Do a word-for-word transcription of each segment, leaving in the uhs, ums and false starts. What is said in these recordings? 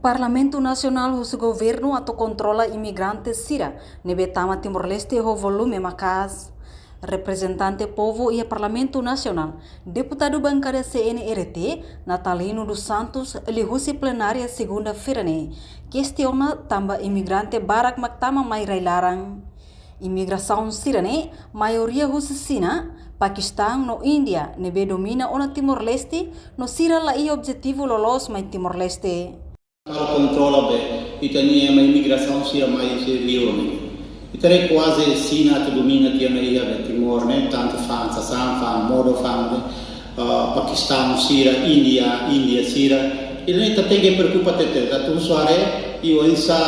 Parlamentu Nasionál husu governu atu kontrola imigrante sira ne'ebé tama Timor-Leste ho volume maka'as. Reprezentante povu iha Parlamentu Nasionál, Deputadu Bankada C N R T, Natalino dos Santos, liuhusi plenária segunda-feira ne'e, kestiona tanba imigrante barak mak tama mai rai-laran. Imigrasaun sira-ne'e maioria husi Xina, Pakistan no Índia, ne'ebé domina ona Timor-Leste, no sira la iha objetivu loloos mai Timor-Leste. Para kontrola be, ita-nia ema imigrasaun sira mai sira liu ne'e. Ita haree kuaze Xina atu domina tiha ona iha be Timor ne'e, tantu fa'an sasán, fa'an modo, fa'an be, ah, Pakistan sira, Índia, Índia sira. Ida-ne'e ita tenke preokupa tebes, atu husu haree, i oinsá,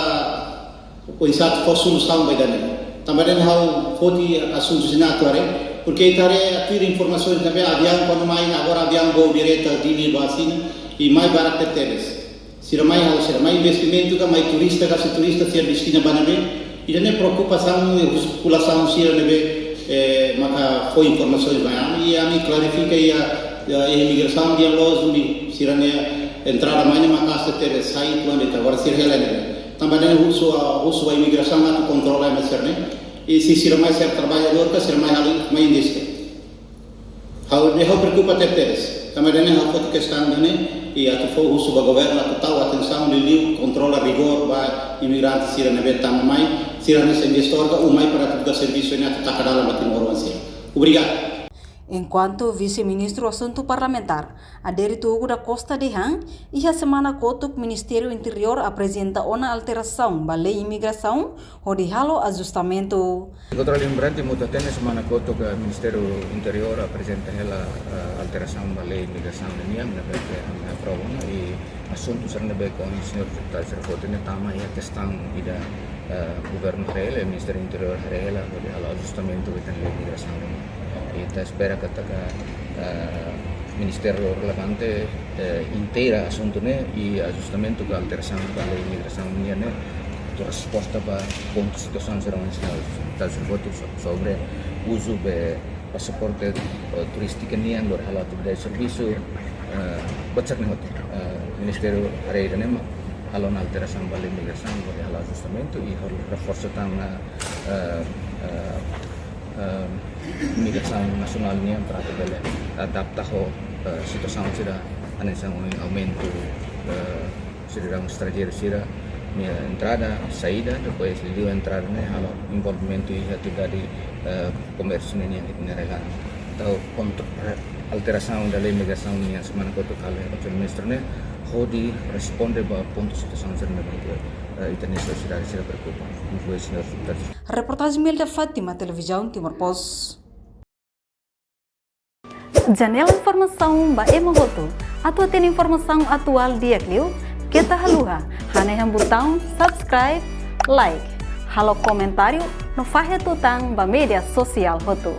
oinsá atu fó solusaun ba ida-ne'e. Tanba ida-ne'e ha'u foti asuntu sira-ne'e atu haree, porke ita haree atu tuir informasaun ne'ebé aviaun kuandu mai, agora aviaun voo direta Dili ba Xina, i mai barak tebes. Sira mai halo, sira mai investimentu ka mai turista ka, se turista sira destina ba ne'ebé. Ida-ne'e preokupasaun husi populasaun sira ne'ebé, eh, maka fó informasaun ba ami, i ami klarifika iha, iha imigrasaun dehan loos duni sira-nia entrada mai ne'e maka'as tebes, sai tuan de'it, agora sira hela ne'ebé. Tanba ida-ne'e husu, husu ba imigrasaun atu kontrola ema sira-ne'e. I se sira mai ser traballadór ka sira mai halo, mai indíjena. Ha'u, ha'u preokupa tebes. Tanba ida-ne'e ha'u foti kestaun ida-ne'e, i atu fó husu ba governu atu tau atensaun liuliu kontrola rigór ba imigrante sira ne'ebé tama mai, sira hanesan investidór ka, ou mai para atu buka servisu ne'e atu taka dalan ba timoroan sira. Obrigadu. Enkuantu Vise-Ministru Asuntu Parlamentár, Adérito Hugo da Costa dehan, iha semana kotuk Ministériu Interiór aprezenta ona alterasaun ba lei imigrasaun hodi halo ajustamentu. Kontrola imigrante, ita hatene semana kotuk Ministériu Interiór aprezenta hela, eh, alterasaun ba lei imigrasaun nian, ne'ebé ke ami aprova ona, i asuntu sira ne'ebé ohin señór deputadu sira foti ne'e tama iha kestaun ida, eh, governu haree hela, Ministériu Interiór haree hela, hodi halo ajustamentu ba ita-nia lei imigrasaun nian. I ita espera katak, eh, ministériu relevante, eh, inteira asuntu ne'e, i ajustamentu ka alterasaun ba lei imigrasaun nian ne'e, atu resposta ba pontu situasaun sira ohin señór deputadu sira foti so-, sobre uzu be pasaporte, eh, turístiku nian hodi halo atividade servisu, eh, buat sira-ne'e hotu. Eh, Ministériu haree ida-ne'e mak halo ona alterasaun ba lei imigrasaun hodi halo ajustamentu i hodi reforsa tan, eh, eh, eh, imigrasaun nasionál nian para atu bele adapta ho, eh, situasaun sira hanesan ohin aumentu, eh, sidadaun estranjeiru sira-nia entrada, saida, depois liuliu entrada ne'e halo envolvimentu iha atividade, eh, komérsiu nian iha rai-laran. Entaun, kontro-, eh, alterasaun ba lei imigrasaun nian semana kotuk halo iha Konsellu Ministru ne'e hodi responde ba pontu situasaun sira ne'ebé, eh, ita-nia sosiedade sira preokupa. Influensia sira. Reportajen Melda Fátima, Televizaun Timor Post. Janela informasaun ba ema hotu. Atu hatene informasaun atuál di'ak liu, keta haluha hanehan butaun subscribe, like, halo komentáriu, no fahe tutan ba média sosiál hotu.